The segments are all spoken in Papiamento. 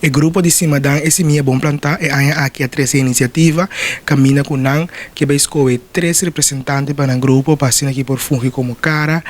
E grupo di Simadan E Simia Bon Plantá e aña aki a trese inisiativa kaminda ku nan ke bai skohe tres representante pa nan grupo pa asina ki por fungi komo kara,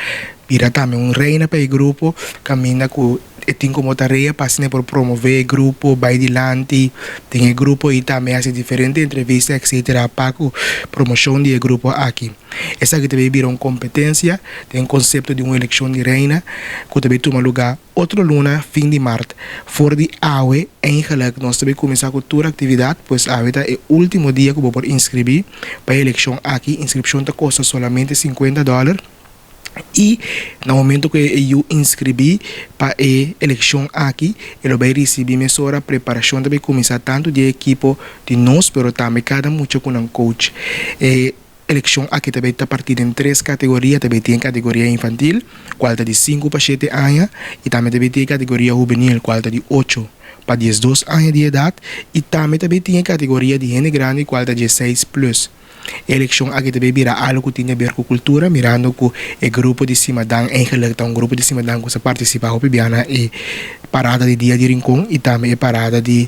bira tambe un reina pa e grupo kaminda ku e tin komo tarea pa asina e por promové e grupo, bai dilanti den e grupo i tambe hasi diferente entrevista etcetera pa ku promoshon di e grupo aki. Esaki ta bai bira un kompetensia den konsepto di un elekshon di reina ku ta bai tuma lugá. Otro luna, fin di mart. For di awe, eigenlijk, nos ta bay cuminsa cu tur actividad, pues awe ta e ultimo dia cu bo por inscribi pa e eleccion aki. Inscripcion ta costa solamente cincuenta dollar y na momento cu e yu inscribi pa e eleccion aki, e lo bay ricibi mesora. Preparacion ta bay cuminsa tanto di e ekipo di nos, pero tambe cada mucha cu nan coach. E. Elekshon aki ta bay ta partí den tres kategoria, ta bay tin e kategoria infantil, kual ta di sinku pa shete aña, i tambe ta bay tin e kategoria hubenil, kual ta di ocho pa diesdos aña di edat, i tambe ta bay tin e kategoria di hende grandi, kual ta diesseis plus. E elekshon aki ta bay bira algu ku tin di aber ku kultura, mirando ku e grupo di Simadan eigenlik ta un grupo di Simadan ku sa partisipá hopi bia na e parada di Dia di Rincon i tambe e parada di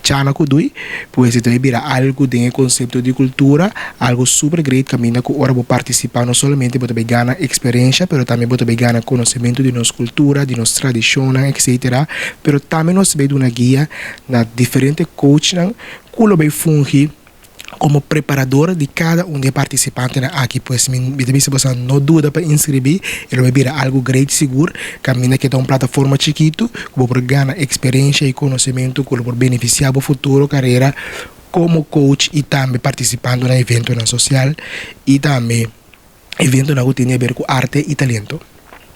Chana ku dui, pues e ta bira algu den e konsepto di kultura, algu super great kaminda ku ora bo partisipá no solamente bo ta bai gana eksperensha pero tambe bo ta bai gana konosementu di nos kultura, di nos tradishonnan etcetera, pero tambe nos ta bai duna guia na diferente coachnan ku lo bai fungi Komo preparador di kada un di e partisipantenan aki, pues mi ta bisa boso no duda pa inskribí, e lo bai bira algu great sigur, kaminda ke ta un plataforma chikitu ku bo por gana eksperensha i konosementu ku lo por benefisiá bo futuro karera komo coach i tambe partisipando na eventonan sosial i tambe eventonan ku tin di aber ku arte i talento.